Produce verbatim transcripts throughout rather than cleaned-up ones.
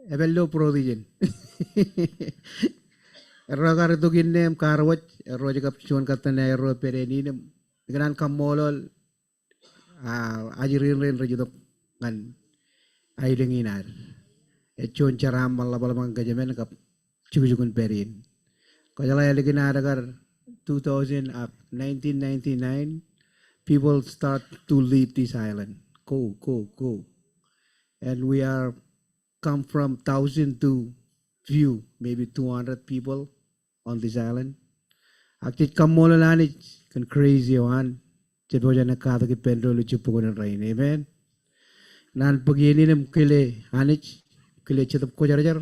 Epād ilo būrood ijin. Erro kar itok inne im karuwōj, erro ej kab juon kōttan erro pād in im ikōṇaan kaṃṃoolol ajri rein rej itok ñan aelōñ in ad. Ej juon jeraaṃṃan ḷapḷọk ñan kōjām kab jukjuk in pād in. Kwōjeḷā ālikin ad kar two thousand ak nineteen ninety-nine, people start to leave this island. Go, go, go. And we are come from thousand to few, maybe two hundred people on this island. Ak jej kaṃṃoolol Anij kōn grace eo an, jej pojak in katak ippān doon ilo jibboñōn in rainin. Amen. Ñan bōk iien in im kile Anij, kile Jetōb Kwōjarjar,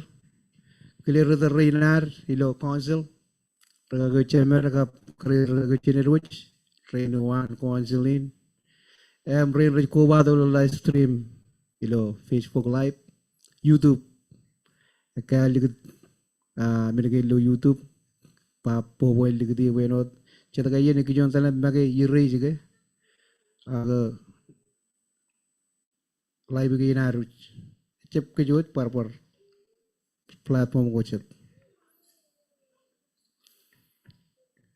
kile ri tōl rein ad ilo council, ri kaki jemed kab ri kaki jined wōj, rein uwaan council in, im rein rej koba ilo live stream ilo Facebook Live, YouTube. Ekkā likūt, ah, men kein ilo YouTube, ba bōkbōk likūt ewi āinwōt. Jet ke iien ej kijoñ tōl make erase ke. Ak live kein ad wōj. Ejjab kōj wōt bar bar platform ko jet.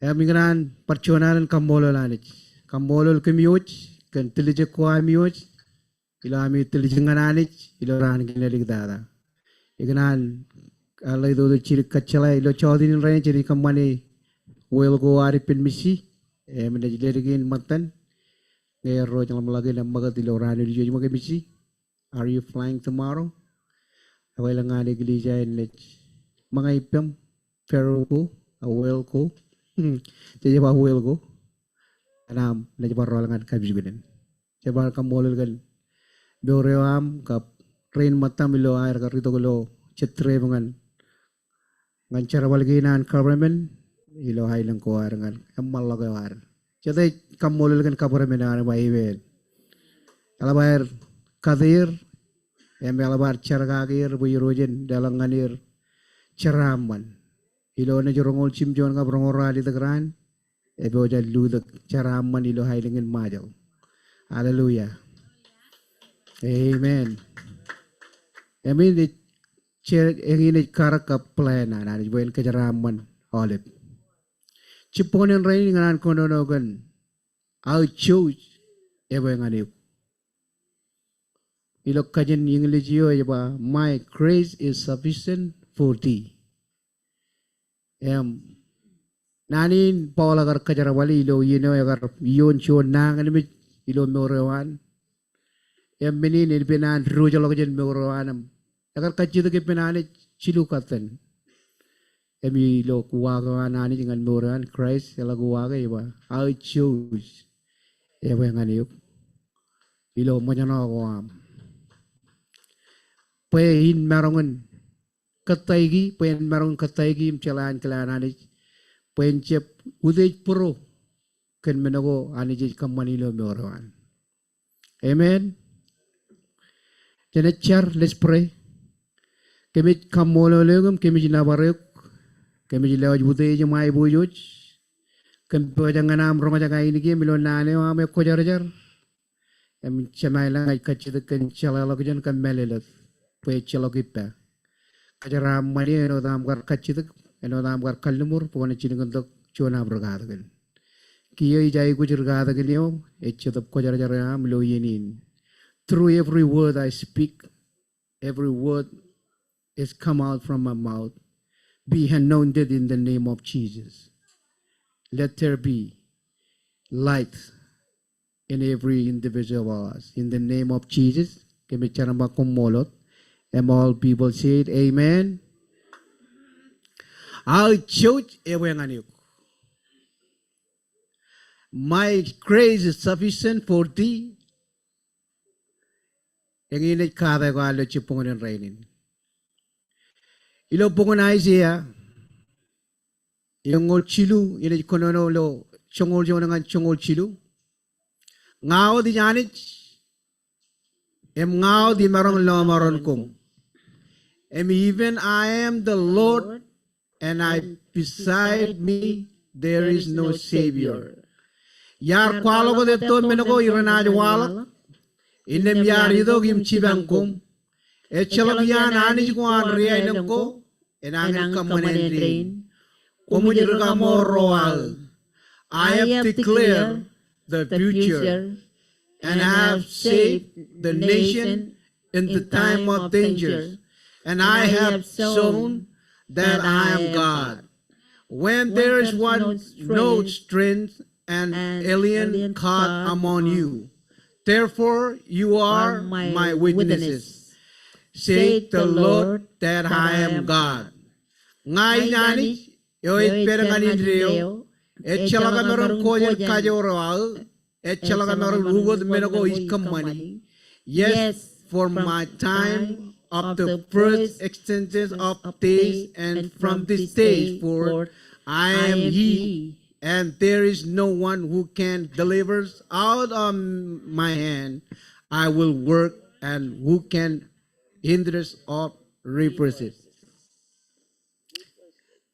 Im ikōṇaan bar juon alen kaṃṃoolol Anij. Kaṃṃoolol kōm wōj kōn tiljek ko ami wōj ilo ami tiljek ñan Anij ilo raan kein āliktata. Ikōṇaan, ah, ḷe ito ito jidik kōjjeḷā ilo jota in rainin, jenaaj kōṃṃane whale ko ad ippān Miji. Im naaj ledik in ṃōttan ñe erro ej ḷōmṇak in eṃṃakūt ilo raan in ijo ej ṃōk e Miji. Are you flying tomorrow? Ewōr ḷọk ñan eklejia in naaj ṃōñā ippem, Pharaoh ko, a whale ko. Jej ba whale ko. Enaam, naaj bar rọọl ñan kapijuknen. Ij bar kaṃṃoolol kōn mour eo aṃ kab rein ṃōttaṃ ilo aer kar itok ilo jet trip ñan ñan jerbal kein an government ilo aelōñ ko ad ñan eṃṃanḷọk eo ad. Jete ej kaṃṃoolol kōn government eo an ba amen. Eḷap aer kate er, im eḷap aer jerkaki er bwe Irooj en leḷọk ñan er jeraaṃṃan. Ilo eṇ ej roñoul jimjuon kab roñoul ralitōk raan, epojak lutōk jeraaṃṃan ilo aelōñ in Ṃajeḷ. Hallelujah. Amen. Im in ej je eñin ej karōk kab plan an Anij bwe en kōjeraaṃṃan aolep. Jibboñōn in rainin ikōṇaan kōnono kōn aō jouj ebwe ñan eok. Ilo kajin English eo ej ba, "My grace is sufficient for thee." Im naan in Paul ekar kōjerbale ilo iien eo ekar ioon juon nañinmej ilo mour eo an. Im men in epen an diwōjḷọk jān mour eo an im ekar kajjitōk ippān Anij jilu kōttan. Im ilo uwaak eo an Anij ñan mour eo an, Kraist eḷak uwaak e ej ba, "Aō jouj ebwe ñan eok ilo ṃōjṇọ ko aṃ." Bwe in maroñ in kōttāiki, bwe en maroñ in kōttāiki im jeḷā ankilaan Anij, bwe en jab utiej būro kōn men ko Anij ej kōṃṃani ilo mour eo an. Amen. Jenaaj jar, let's pray. Kōmij kaṃṃoolol eok im kōmij nōbar eok. Kōmij lewōj utiej im aiboojoj. Kōm pojak ñan aṃ roñjake ainikien ilo naan eo aṃ ekwōjarjar. Im Jemem ilañ, ij kajjitōk kōn jeḷāḷọkjeṇ kab mālōtlōt bwe ejjeḷọk ippa. Kōjeraaṃṃan eō āinwōt aṃ kar kajjitōk, āinwōt aṃ kar kalliṃur, bwe kwōnaaj jilkintok juon aṃ rūkatakin. Kiiō ij aikuj rūkatakin eo ej Jetōb Kwōjarjar eo aṃ ilo iien in. Through every word I speak, every word is come out from my mouth, be anointed in the name of Jesus. Let there be light in every individual of us. In the name of Jesus, kōmij jar im ba koṃṃool wōt. And all people said, "Amen." Aō jouj ebwe ñan eok. My grace is sufficient for thee. Eñin ej kate ko ad ilo jibboñōn in rainin. Ilo bok in Aiseia, eñoul jilu, enaaj kōnono ilo joñoul juon ñan joñoul jilu. Ña wōt ij Anij, im ña wōt imaroñ lọmọọren koṃ. Im even I am the Lord, and I, beside me there is no Savior. Iar kwaḷọk wōt etto men ko, irenaaj waḷọk. Innām iar itok im jipañ koṃ. Ejjeḷọk iaan Anij ko an ri aelōñ ko enañin kōṃṃane rein. Koṃij ri kaṃool ro aō. I have declared the future and have saved the nation in the time of danger, and I have shown that I am God. When there is one no strength and alien God among you, therefore you are my witnesses, said the Lord, that I am God. Ña ij Anij eo ej pād ñan indeeo, ejjeḷọk emaroñ ko jān kajoor eo aō, ejjeḷọk emaroñ ukōt men ko ij kōṃṃani. Yes, from my time of the first existence of days, and from this day forth, I am He, and there is no one who can deliver out of my hand. I will work, and who can hinder or reverse it?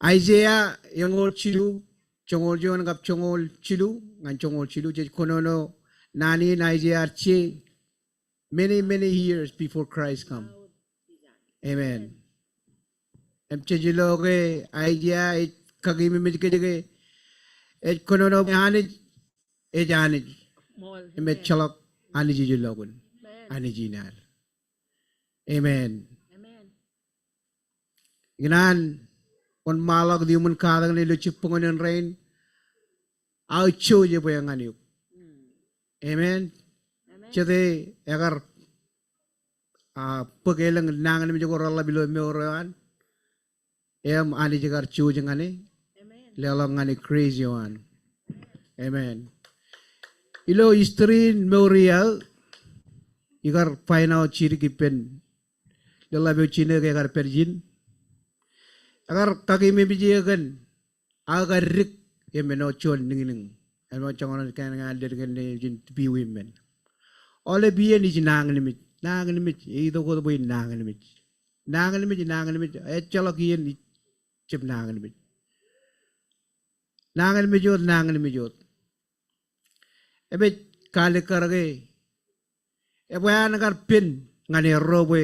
Aiseia eñoul jilu, joñoul juon kab joñoul jilu, ñan joñoul jilu, jej kōnono naan in Aiseia ear je many, many years before Christ come. Amen. Im jej lo ke Aiseia ej kakememej kōj ke ej kōnono Anij ej Anij. Im ejjeḷọk Anij ijellọkun. Anij in ad. Amen. Ikōṇaan wōnṃaanḷọk iuṃwin katak ṇe ilo jibboñōn in rainin, aō jouj ebwe ñan eok. Amen. Jete ekar, ah, bōk elōñ nañinmej ko reḷḷap ilo mour eo an, im Anij ekar jouj ñan e, leḷọk ñan e grace eo an. Amen. Ilo history in mour eo aō, ikar find out jidik ippān leḷḷap eo jinō ke ekar pād ijin. Ekar kakememej eō kōn aō kar dik im āinwōt juon niñniñ. Āinwōt joñan kain ñan led kōn ijin piwimmen. Aolep iien ij nañinmej, nañinmej, eitok wōt bwe ij nañinmej. Nañinmej, nañinmej, ejjeḷọk iien ij jab nañinmej. Nañinmej wōt, nañinmej wōt. Im ej kaalikkar ke ebwe an kar pen ñan erro bwe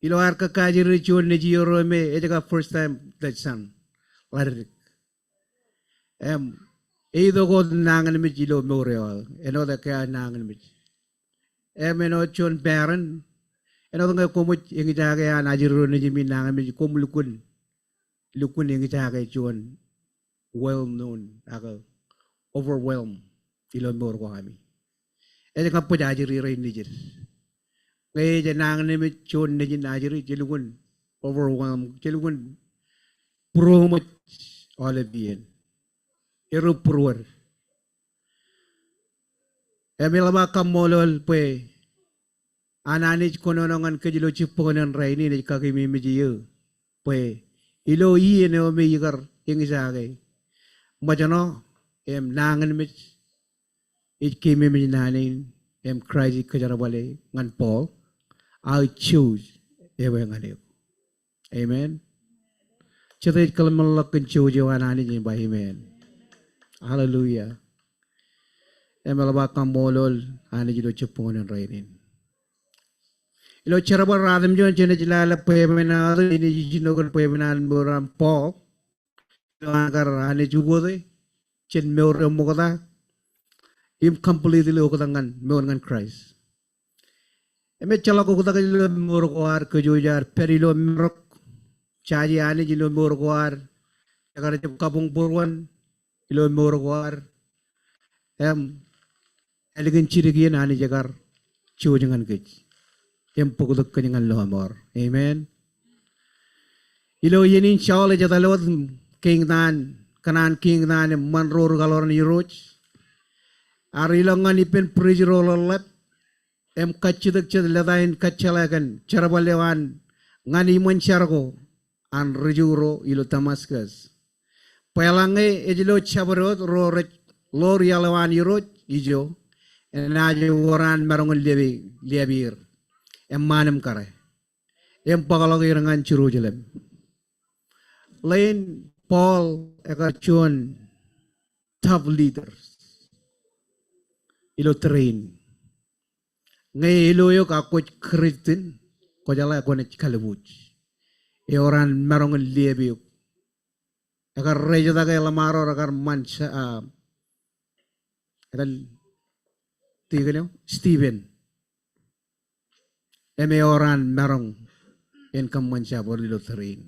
ilo ad kakaajri juon nejierro me ej kab first time the son, ḷadik. Im eitok wōt nañinmej ilo mour eo aō, āinwōt ekkā nañinmej. Im āinwōt juon parent, āinwōt ñe koṃij eñjake an ajri ro nejimi nañinmej, koṃ lukkuun, lukkuun eñjake juon well known ak overwhelm ilo mour ko ami. Ej ña bwe jej ajri rein nejid. Ñe ej nañinmej juon nejin ajri, je lukkuun overwhelm, je lukkuun būroṃōj aolep iien. Erro būruod. Im eḷap aō kaṃṃoolol bwe an Anij kōnono ñan kōj ilo jibboñōn in rainin ej kakememej eō bwe ilo iien eo me ikar eñjake ṃōjṇọ im nañinmej, ej kememej naan in, im Kraist ej kōjerbale ñan Paul, aō jouj ebwe ñan eok. Amen. Jete ej kōḷmānḷọk kōn jouj eo an Anij im ba amen. Hallelujah. Im eḷap aō kaṃṃoolol Anij ilo jibboñōn in rainin. Ilo Jerbal ruatimjuon, jenaaj lale bwebwenato, jenaaj ijjino kōn bwebwenato in mour an Paul. Ilo an kar Anij ukōte jān mour eo ṃokta im completely oktak ñan mour ñan Kraist. Im ejjeḷọk oktak ilo mour ko ad, kōjwōj ad pād ilo marok, jaje Anij ilo mour ko ad, ekar jab kabuñbūruon ilo mour ko ad. Im ālikin jidik iien Anij ekar jouj ñan kōj im bōktok kōj ñan lọmọọr. Amen. Ilo iien in Saul ej etal wōt kiiñ ṇe, kōṇaan kiiñ ṇe im ṃan ro rikaḷoor in Irooj. Ear ilọk ñan ippān priest ro ḷōḷḷap im kajjitōk jet lōta in kōjjeḷā kōn jerbal eo an ñan iṃōn jar ko an ri Ju ro ilo Damascus. Bwe eḷaññe ej lo jabdewōt ro rej ḷoor iaḷ eo an Irooj ijo, enaaj wōr an maroñ in lep, lep er, eṃṃaan im kōrā, im bōkḷọk er ñan Jerusalem. Ḷein Paul ekar juon tough leader ilo tōre in. Ñe ilo eok ak kwōj Christian, Kwōjeḷā kwōnaaj kalbuuj. Ewōr an maroñ in liepe eok. Ekar rejetake ḷōṃaro, ekar ṃan sa-, ah, etan tikōn eo, Stephen. Im ewōr an maroñ in kōṃṃan jabdewōt ilo tōre in.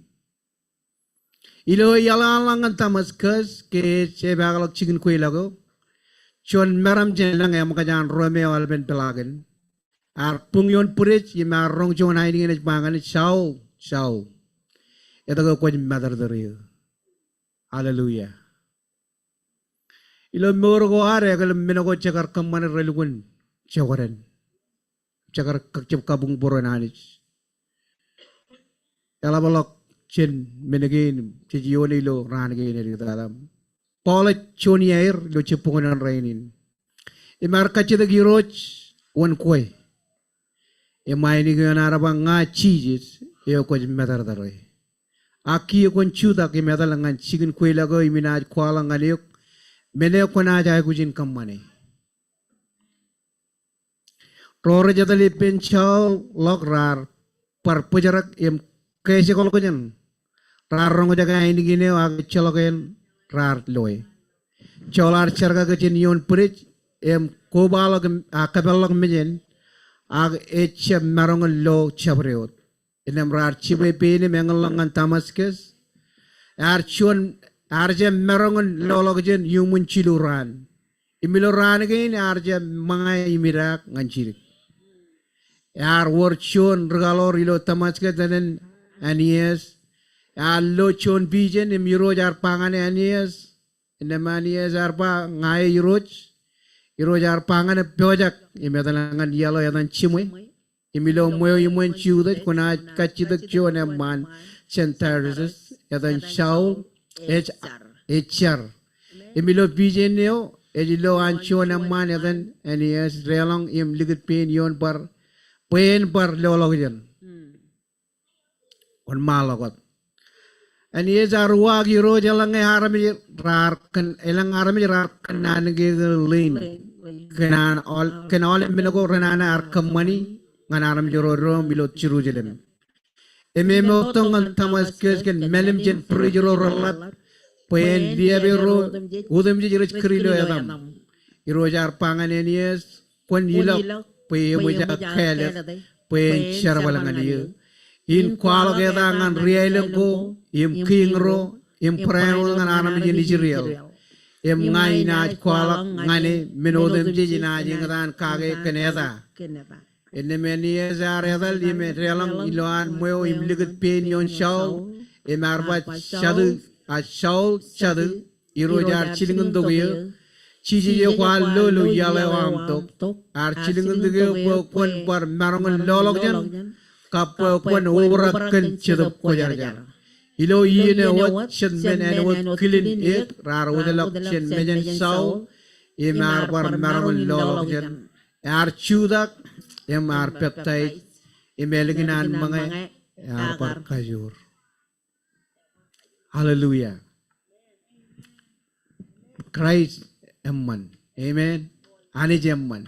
Ilo iaḷ eo eḷap ñan Damascus, ke ej epaakḷọk jikin kweilọk eo, juon meram jān lañ eṃōkaj an ruwam eo eḷap in peḷaakin. Ear buñ ioon bwidej im ear roñ juon ainikien ej ba ñan e, Saul, Saul, etke kwōj matōrtōr eō? Hallelujah. Ilo mour ko ad, ekōl men ko jekar kōṃṃane relukkuun jokdān. Jekar kōjjab kabuñbūruon Anij. Eḷapḷọk jān men kein jej ioone ilo raan kein āliktata. Paul ej juon iaer ilo jibboñōn rainin. Im ear kajjitōk Irooj wōn kwe. Im ainikien ear ba, ña Jisōs eo kwōj matōrtōre. Ak kiiō kwōn jutak im etal ñan jikin kweilọk eo im inaaj kwaḷọk ñan eok men eo kwōnaaj aikuj in kōṃṃane. Ro rej etal ippān Saul ḷọk raar bar bōjrak im kajekḷọkjeṇ. Raar roñjake ainikien eo ak ejjeḷọk eṇ raar loe. Saul ear jerkakjeṇ ioon bwidej im kobaḷọk im, a, kōpeḷḷọk mejān, ak ejjab maroñ in lo jabdewōt. Innām raar jibwe pein im eñinḷọk ñan Damascus. Ear juon, ear jab maroñ in loḷọkjeṇ iuṃwin jilu raan. Im ilo raan kein ear jab ṃōñā im idaak ñan jidik. Ear wōr juon rikaḷoor ilo Damascus etan Aeneas. Ear lo juon vision im Irooj ear ba ñan Aeneas, Innām Aeneas ear ba, ña eo Irooj. Irooj ear ba ñan e, pojak im etal ñan iaḷ eo etan Jiṃwe. Im ilo ṃweo iṃōn Judas kwōnaaj kajjitōk juon eṃṃaan jān Tarsus etan Saul, ej, ej jar. Im ilo vision eo ej lo an juon eṃṃaan etan Aeneas deḷọñ im likūt pein ioon bar, bwe en bar loḷọkjeṇ. Wōnṃaanḷọk wōt. Aeneas ear uwaak Irooj eḷaññe armej raar kōn, elōñ armej raar kōnnaan ke kōn leen. Kōn an aolep, kōn aolep men ko renana ear kōṃṃani ñan armej ro doom ilo Jerusalem. Im emoottok ñan Damascus kōn mālim jān priest ro reḷap bwe en liepe ro otemjej rej kūr ilo etaṃ. Irooj ear ba ñan Aeneas, kwōn ilọk bwe eṃōj aō kāālōt bwe en jerbal ñan eō. In kwaḷọk eta ñan ri-aelōñ ko im kiiñ ro im barāinwōt ñan armej in Israel. Im ña inaaj kwaḷọk ñan e men otemjej inaaj eñtaan kake kōn eta. Innām Aeneas ear etal im deḷọñ ilowaan ṃweo im likūt pein ioon Saul im ear ba, jatū, a Saul, jatū. Irooj ear jilkintok eō. Jisōs eo kwaar lo ilo iaḷ eo aṃ tok, ear jilkintok eō bwe kwōn bar maroñ in loḷọkjeṇ, kab bwe kwōn obrak kōn Jetōb Kwōjarjar. Ilo iien eo wōt jet men āinwōt kilin eō raar wōtlọk jān mejān Saul, im ear bar maroñ in loḷọkjeṇ. Ear jutak im ear peptaij, im ālikin an ṃōñā ear bar kajoor. Hallelujah. Kraist eṃṃan. Amen. Anij eṃṃan.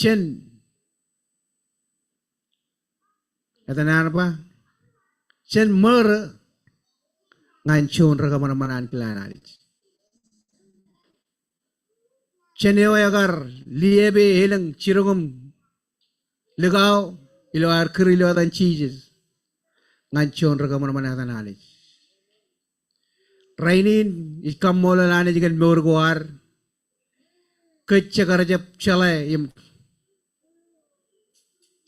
Jen, etan an ba, jen ṃōrō ñan juon ri-kōṃanṃan ankilaan Anij. Jen eo ekar liepe elōñ jiroñ im likao ilo aer kūr ilo etan Jisōs ñan juon ri-kōṃanṃan etan Anij. Rainin ij kaṃṃoolol Anij kōn mour ko ad. Kōj jekar jab jeḷā im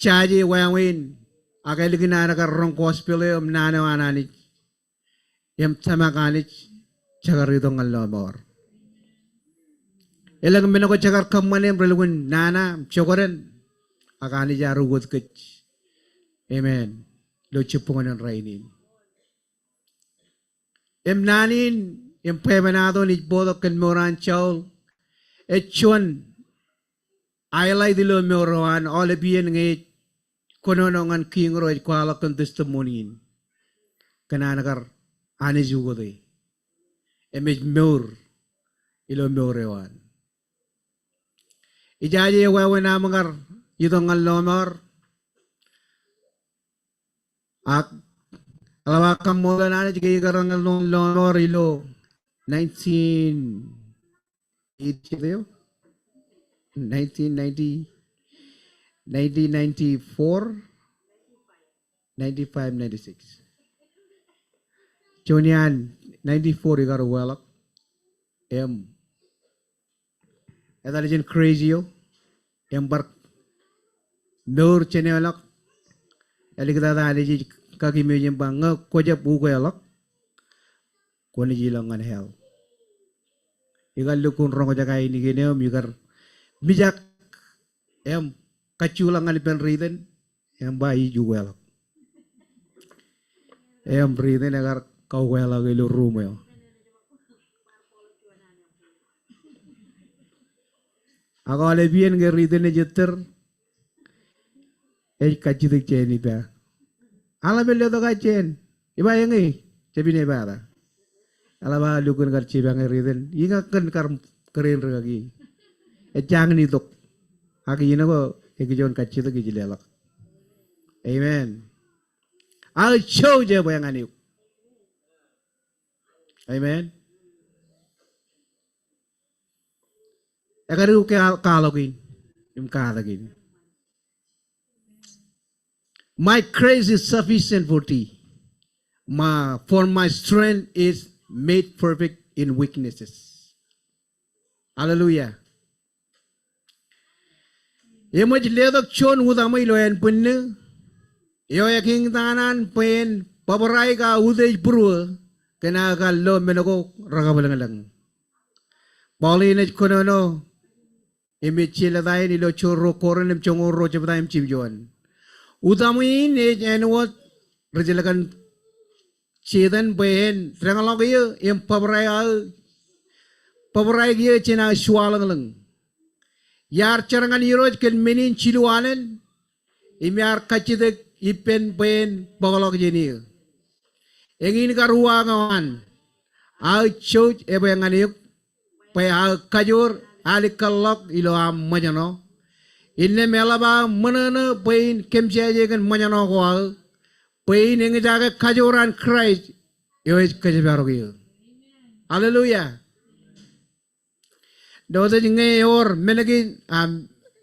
jaje wāween ak ālikin an kar roñ gospel eo im naan eo an Anij im tōmak Anij, jekar itok ñan lọmọọr. Elōñ men ko jekar kōṃṃane im relukkuun nana im jokdān, ak Anij ear ukōt kōj. Amen. Ilo jibboñōn in rainin. Im naan in, im bwebwenato in ij bōktok kōn mour an Saul, ej juon highlight ilo mour eo an aolep iien ñe ej kōnono ñan kiiñ ro ej kwaḷọk kōn testimony in. Kōn an kar Anij ukōte. Im ej mour ilo mour eo an. Ijaje wāween aṃ kar itok ñan lọmọọr. Ak eḷap aō kaṃṃoolol Anij ke ikar ñan lọmọọr ilo nineteen eighty eo, nineteen ninety, nineteen ninety-four, ninety-five, ninety-six. Juon iaan ninety-four ikar ukeḷọk im etal jān grace eo im bar mour jān eoḷọk. Āliktata Anij ej kakememej im ba ñe kwō jab ukeḷọk, kwōnaaj ilọk ñan hell. Ikar lukkuun roñjake ainikien eo im ikar mijak im kajjuḷọk ñan ippān riiten im ba ij ukeḷọk. Im riiten ekar kaukeḷọk ilo ruum eo. Ak aolepān ke riiten ej ettōr, ej kajjitōk jān ippa. Aḷap ej letok aō jān, iba eñe, jab in epata. Eḷap aō lukkuun kar jipañe riiten, iñak kōn kar kōrā in rikaki. Ej jañin itok. Ak iien ko ekijoon kajjitōk ij leḷọk. Amen. Aō jouj ebwe ñan eok. Amen. Ekar eok ke kwaḷọk in im katak in. My grace is sufficient for thee. My, for my strength is made perfect in weaknesses. Hallelujah. Eṃōj letok juon utaṃwe ilo ānbwinnū eo ekiiñ ta an bwe en bōbrae aō utiej būruō kōn aō kar lo men ko rekabwilōñlōñ. Paul in ej kōnono im ej jelōta in ilo juon ruo Korint im joñoul ruo jebta im jimjuon. Utaṃwe in ej āinwōt ri jelkan Setan bwe en deñḷọk eō im bōbrae aō, bōbrae eō jān aō suwaḷōñḷōñ. Iar jar ñan Irooj kōn men in jilu alen im iar kajjitōk ippān bwe en bōkḷọk jān eō. Eñin kar uwaak eo an, aō jouj ebwe ñan eok bwe aō kajoor alikkar ḷọk ilo aṃ ṃōjṇọ. Innām eḷap aō ṃōṇōṇō bwe in kōmmejeje kōn ṃōjṇọ ko aō, bwe in eñjake kajoor an Kraist eo ej kōjparok eō. Hallelujah. Āinwōt ej ñe ewōr men kein, am,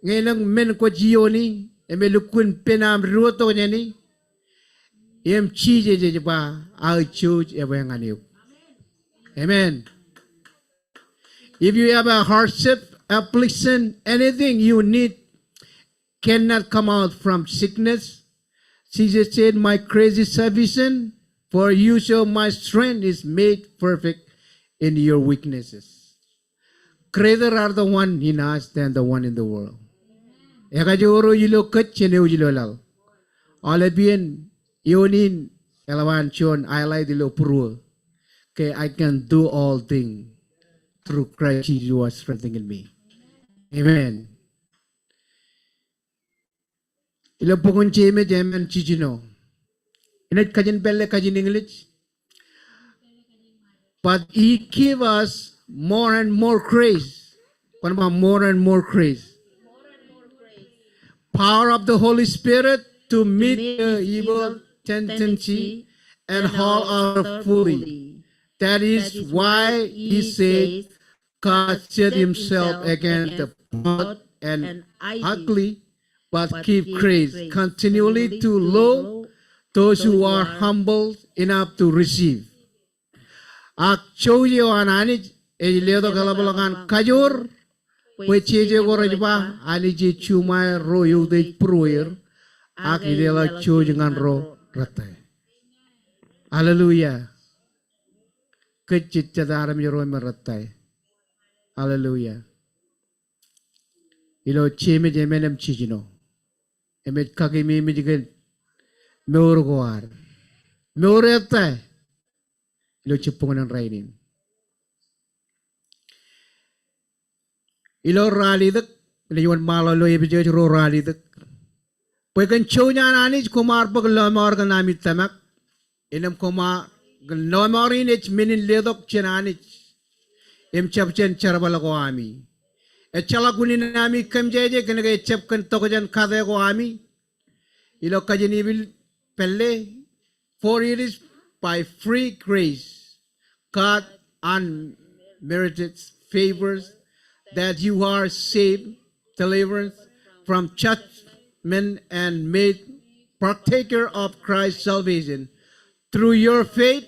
ñe elōñ men kwōj iiooni, im elukkuun pen aṃ diwōjtok jāni, im Jisōs ej ba, aō jouj ebwe ñan eok. Amen. If you have a hardship, affliction, anything you need cannot come out from sickness. Jesus said, my grace is sufficient for you, so my strength is made perfect in your weaknesses. Greater are the one in us than the one in the world. Ekajoor eo ilo kōj jān eo ej ilo laḷ. Aolepān eoon in eḷap an juon highlight ilo būruō. Ke I can do all things through Christ Jesus who strengthens me. Amen. Ilo bok in Jemes, emān jiljino. Inaaj kajin pālle kajin English. But he give us more and more grace. Kwōn ba more and more grace. Power of the Holy Spirit to meet the evil tendency and hold out fully. That is why he said, God set himself against the proud and ugly, but give grace continually to those who are humble enough to receive. Ak jouj eo an Anij ej letok eḷapḷọk an kajoor, bwe jeje ko rej ba Anij ej juṃae ro eutiej būrueir, ak ej leḷọk jouj ñan ro rettā. Hallelujah. Kōj jej jete armej ro me rettā. Hallelujah. Ilo Jemes emān im jiljino. Im ej kakememej kōn mour ko ad. Mour ettā. Ilo jibboñōn rainin. Ilo ralitōk, inaaj wōnṃaanḷọk ilo Epesōs ruo ralitōk. Bwe kōn jouj an Anij koṃ ar bōk lọmọọr kōn ami tōmak. Innām koṃ ar, kōn lọmọọr in ej men in letok jān Anij. Im jab jān jerbal ko ami. Ejjeḷọk unin ami kōmmejeje kōnke ejab kōn tokjān kate ko ami. Ilo kajin Ibil pālle, For it is by free grace, God unmerited favors, that you are saved, delivered from judgment, and made partaker of Christ's salvation through your faith.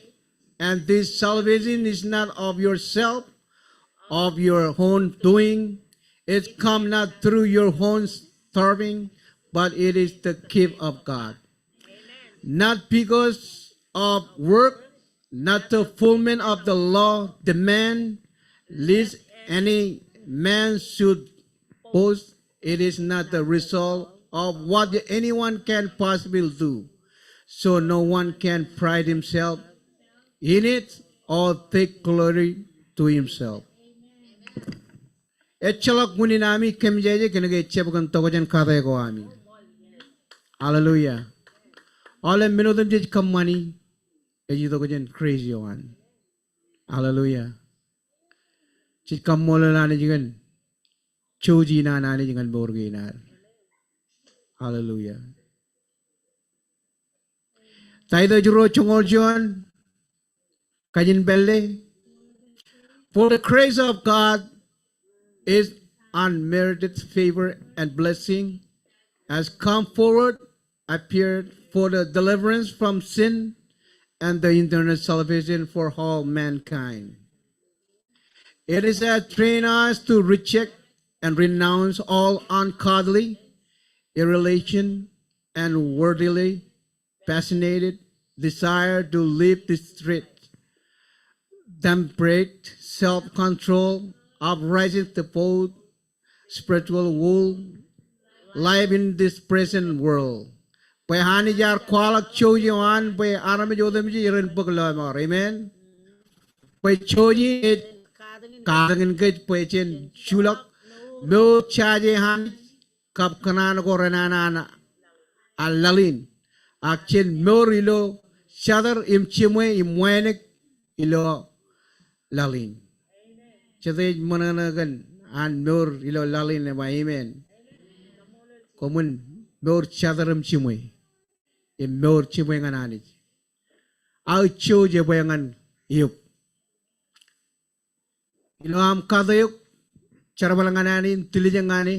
And this salvation is not of yourself, of your own doing. It come not through your own striving, but it is the gift of God. Not because of work, not the fulfillment of the law demand, lest any man should boast. It is not the result of what anyone can possibly do, so no one can pride himself in it or take glory to himself. Ejjeḷọk unin ami kōmjeje kōnke ejjab kōn tokjān kate ko ami. Hallelujah. Aolep men otemjej kōṃṃani ej itok jān grace eo an. Hallelujah. Jej kaṃṃoolol Anij kōn jouj in an Anij ñan mour kein ad. Hallelujah. Taitōs ruo joñoul juon, kajin pālle. For the grace of God is unmerited favor and blessing has come forward, appeared for the deliverance from sin and the eternal salvation for all mankind. It is a train us to reject and renounce all ungodly, irreligion, and worldly passionate desire to live distraught, temperate, self-control, upright, devout, spiritual, whole life in this present world. Bwe Anij ear kwaḷọk jouj eo an bwe armej otemjej ren bōk lọmọọr. Amen. Bwe jouj in ej katakin kōj bwe jen juḷọk mour jaje Anij kab kōṇaan ko renana an laḷ in. Ak jen mour ilo jatōr im jiṃwe im wānōk ilo laḷ in. Jete ej ṃōṇōṇō kōn an mour ilo laḷ in eba amen. Koṃwin mour jatōr im jiṃwe. Im mour jiṃwe ñan Anij. Aō jouj ebwe ñan eok. Ilo aṃ kate eok, jerbal ñan Anij, tiljek ñan e,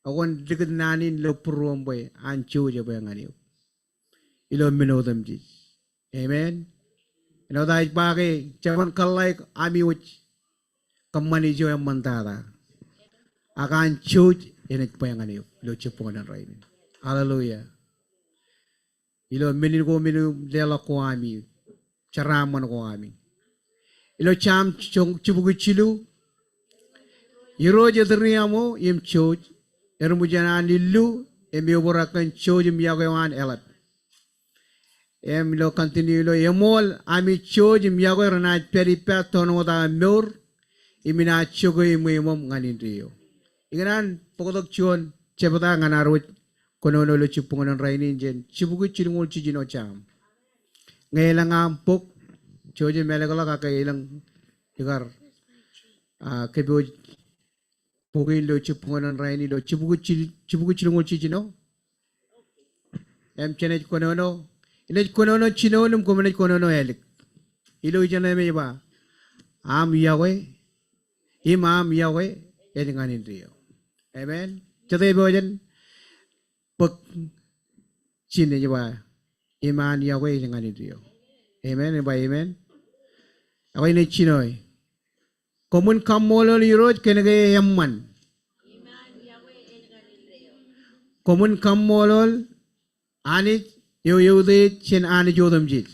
ak kwōn likūt naan in ilo būruōṃ bwe an jouj ebwe ñan eok. Ilo men otemjej. Amen. Āinwōt ij ba ke jeban kōḷḷāik ami wōj kōṃṃan ijo eṃṃantata. Ak an jouj enaaj bwe ñan eok ilo jibboñōn in rainin. Hallelujah. Ilo men in ko men in leḷọk ko ami, jeraaṃṃan ko ami. Ilo Sam joñ jibukwi jilu, Irooj etiriaṃo im jouj, erbwijin an illu, im eobrak kōn jouj im yokwe eo an eḷap. Im ilo continue ilo eṃool ami jouj im yokwe renaaj pād ippa toon wōt aō mour, im inaaj jokwe iṃweiṃōṃ ñan indeeo. Ikōṇaan bōktok juon jebta ñan ad wōj kōnono ilo jibboñōn in rainin jān jibukwi jilñoul jiljino Sam. Ñe elōñ aṃ bok, jouj im ālōkḷọk ak ke elōñ ikar, ah, kōpooj bok in ilo jibboñōn in rainin ilo jibukwi jil-, jibukwi jilñoul jiljino. Im jenaaj kōnono, inaaj kōnono jinoin im koṃ naaj kōnono ālik. Ilo ijeṇe im ej ba, aṃ yokwe, im aṃ yokwe ej ñan indeeo. Amen. Jete epojak bōk jin ej ba, im an yokwe ej ñan indeeo. Amen. Ej ba amen. Ekwe inaaj jino e. Koṃwin kaṃṃoolol Irooj kōnke eṃṃan. Koṃwin kaṃṃoolol Anij eo eutiej jān anij otemjej.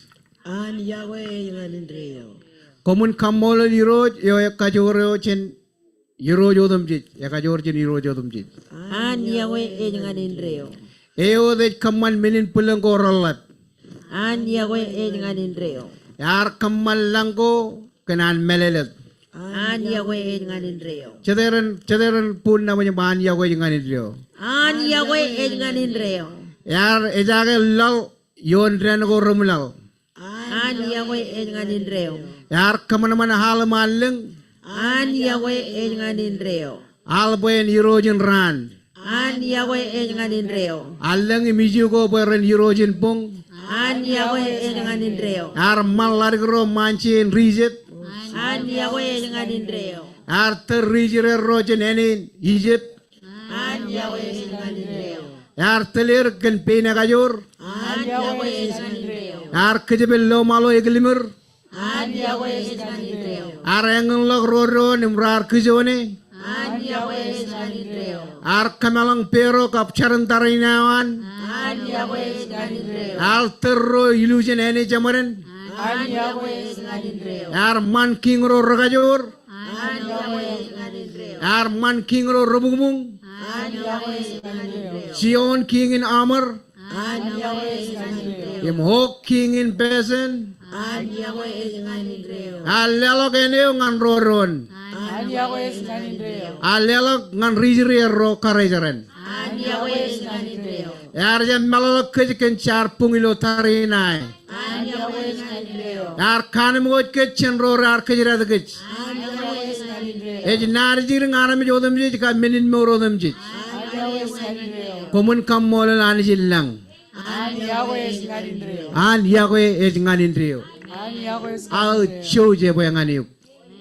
An yokwe ej ñan indeeo. Koṃwin kaṃṃoolol Irooj eo ekajoor eo jān irooj otemjej, ekajoor jān irooj otemjej. An yokwe ej ñan indeeo. Eo ej kōṃṃan men in bwilōñ ko reḷap. An yokwe ej ñan indeeo. Ear kōṃṃan lañ ko kōn an mālōtlōt. An yokwe ej ñan indeeo. Jete ren, jete ren bōk naan eo an yokwe ej ñan indeeo. An yokwe ej ñan indeeo. Ear ejaake laḷ ioon dān ko reṃwilaḷ. An yokwe ej ñan indeeo. Ear kōṃanṃan al im al lōñ. An yokwe ej ñan indeeo. Al bwe en irooj in raan. An iọkwe ej ñan indeeo. Allōñ im iju ko bwe ren irooj in boñ. An iọkwe ej ñan indeeo. Ear ṃan ḷaddik ro ṃaanje in ri Ijipt. An iọkwe ej ñan indeeo. Ear tōl ri Israel ro jān āne in Ijipt. An iọkwe ej ñan indeeo. Ear tōl er kōn pein ekajoor. An iọkwe ej ñan indeeo. Ear kōjepel lọmọọr eo ekilmir. An iọkwe ej ñan indeeo. Ear āñinḷọk ro doon im raar kijoone. An iọkwe ej ñan indeeo. Ear kōmeḷeḷe Paro kab jarin tariṇae eo an. An iọkwe ej ñan indeeo. Ear tōl ro ilju jān āne jeṃaden. An iọkwe ej ñan indeeo. Ear ṃan kiiñ ro rekajoor. An iọkwe ej ñan indeeo. Ear ṃan kiiñ ro rebukbuñ. An iọkwe ej ñan indeeo. Sihon kiiñ in Amor. An iọkwe ej ñan indeeo. Im Og kiiñ in Bashan. An iọkwe ej ñan indeeo. Ear leḷọk āne eo ñan ro doon. An iọkwe ej ñan indeeo. Ear leḷọk ñan ri Israel ro karijeran. An iọkwe ej ñan indeeo. Ear jab meḷọkḷọk kōj kōn jaar buñ ilo tariṇae. An iọkwe ej ñan indeeo. Ear kaanemkwōj kōj jān ro raar kōjdat kōj. An iọkwe ej ñan indeeo. Ej naajdik ñan armej otemjej kab men in mour otemjej. An iọkwe ej ñan indeeo. Koṃwin kaṃṃoolol Anij in lañ. An iọkwe ej ñan indeeo. An iọkwe ej ñan indeeo. An iọkwe ej ñan indeeo. Aō jouj ebwe ñan eok.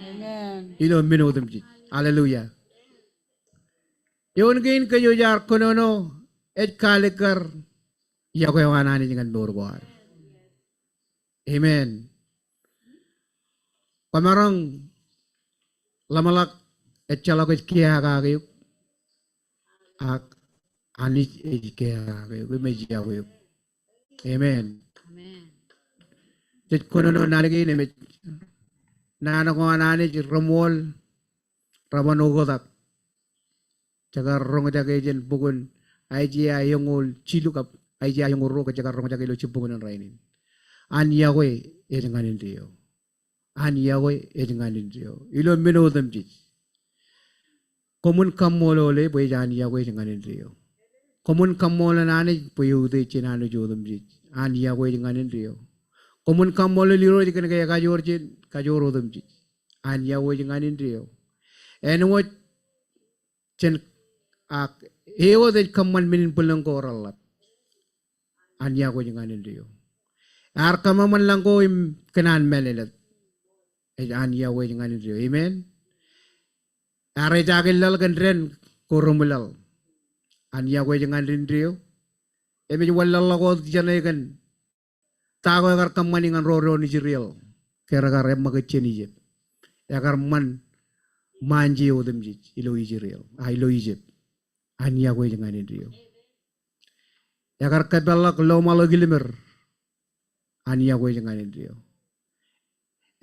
Amen. Ilo men otemjej. Hallelujah. Eoon kein kōj jaar kōnono ej kaalikkar iọkwe eo an Anij ñan mour ko ad. Amen. Kwōmaroñ ḷōmṇak, ejjeḷọk ej kiiō kake eok, ak Anij ej kiiō kake eok im ej iọkwe eok. Amen. Amen. Jej kōnono naan kein im ej naan ko an Anij reṃool, reban oktak. Jekar roñjake jān bok in Aiseia eñoul jilu kab Aiseia eñoul ruo, ke jekar roñjake ilo jibboñōn in rainin. An iọkwe ej ñan indeeo. An iọkwe ej ñan indeeo. Ilo men otemjej. Koṃwin kaṃṃoolol e bwe ej an iọkwe ej ñan indeeo. Koṃwin kaṃṃoolol Anij bwe eutiej jān anij otemjej. An iọkwe ej ñan indeeo. Koṃwin kaṃṃoolol Irooj kōn ke ekajoor jān kajoor otemjej. An iọkwe ej ñan indeeo. Āinwōt jān, ak e wōt ej kōṃṃan men in bwilōñ ko reḷap. An iọkwe ej ñan indeeo. Ear kōṃṃan lañ ko im kōṇaan mālōtlōt. Ej an iọkwe ej ñan indeeo. Amen. Ear ejaak in laḷ kōn dān ko reṃwilaḷ. An iọkwe ej ñan indeeo. Im ej wanlaḷḷọk wōt jān e kōn ta ko ekar kōṃṃani ñan ro doon Israel ke rekar eṃṃakūt jān Ijipt. Ekar ṃan ṃaanje otemjej ilo Israel, a ilo Ijipt. An iọkwe ej ñan indeeo. Ekar kōpeḷḷọk lọmọọr eo kilmer. An iọkwe ej ñan indeeo.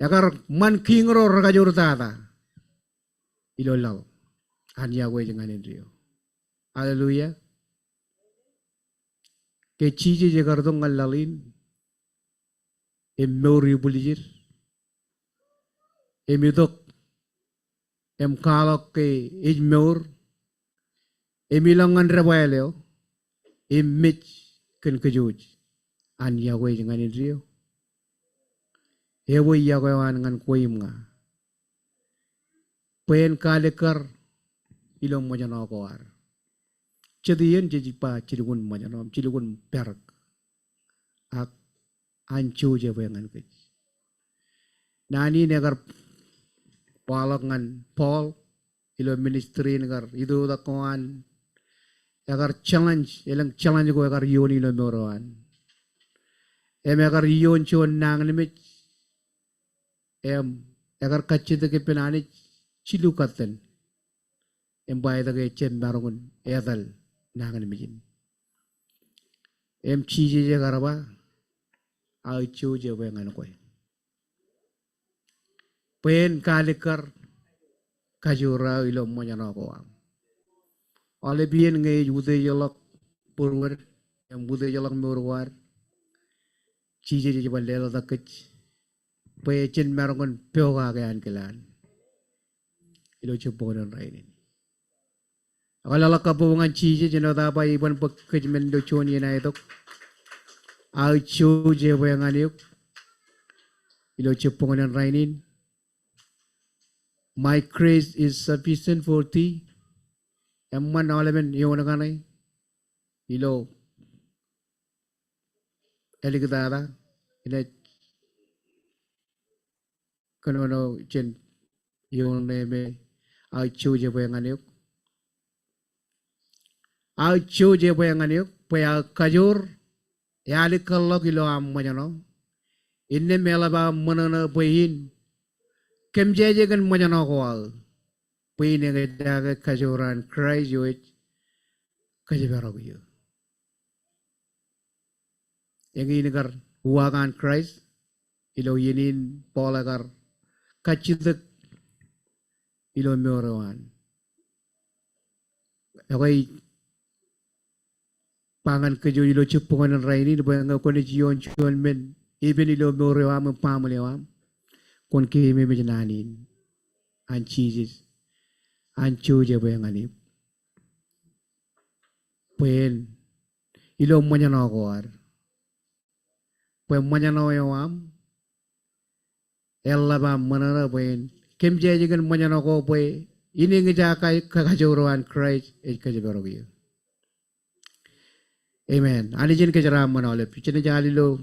Ekar ṃan kiiñ ro rekajoor tata ilo laḷ. An iọkwe ej ñan indeeo. Hallelujah. Ke Jisōs ekar itok ñan laḷ in, im mour ibwiljid, im itok, im kwaḷọk ke ej mour, im ilọk ñan debwāāl eo, im mej kōn kōjwōj. An iọkwe ej ñan indeeo. Ebwe iọkwe eo an ñan kwe im ña. Bwe en kaalikkar ilo ṃōjṇọ ko ad. Jet iien jej ba jilkinḷọk ṃōjṇọ, jilkinḷọk perak. Ak an jouj ebwe ñan kōj. Naan in ekar waḷọk ñan Paul ilo ministry in kar itok ko an. Ekar challenge, elōñ challenge ko ekar iioon ilo mour eo an. Im ekar iioon juon nañinmej. Im ekar kajjitōk ippān Anij jilu katten. Im ba etke ejjab maroñ in etal nañinmej in. Im Jisōs ekar ba, aō jouj ebwe ñan kwe. Bwe en kaalikkar kajoor aō ilo ṃōjṇọ ko aṃ. Aolep iien ñe ej utiejḷọk būruod im utiejḷọk mour ko ad, Jisōs ej bar leḷọk kōj bwe jen maroñ in pokake ankilaan ilo jibboñōn in rainin. Ak leḷọk kabbokbok ñan Jisōs āinwōt aō ba iban bōk kōj men ilo juon iien aetok. Aō jouj ebwe ñan eok ilo jibboñōn in rainin. My grace is sufficient for thee. eṃṃan aolepen eoon kaṇe ilo āliktata, inaaj kōnono jān eoon ṇe me aō jouj ebwe ñan eok. Aō jouj ebwe ñan eok bwe aō kajoor ealikkar ḷọk ilo aṃ ṃōjṇọ. Innām eḷap aō ṃōṇōṇō bwe in kōmjeje kōn ṃōjṇọ ko aō, bwe in eñjake kajoor an Kraist eo ej kōjparok eō. Eñin kar uwaak an Kraist ilo iien in Paul ekar kajjitōk ilo mour eo an. Ekwe, ba ñan kōj ilo jibboñōn in rainin bwe ñe kwōnaaj ioon juon men epen ilo mour eo aṃ im baaṃle eo aṃ, kwōn keememej naan in an Jisōs, an jouj ebwe ñan eok, bwe en ilo ṃōjṇọ ko ad, bwe ṃōjṇọ eo aṃ eḷap aṃ ṃōṇōṇō bwe in kōmjeje kōn ṃōjṇọ ko bwe in eñjake ka-, kajoor eo an Kraist ej kōjparok eō. Amen. Anij en kōjeraaṃṃan aolep. Jenaaj al ilo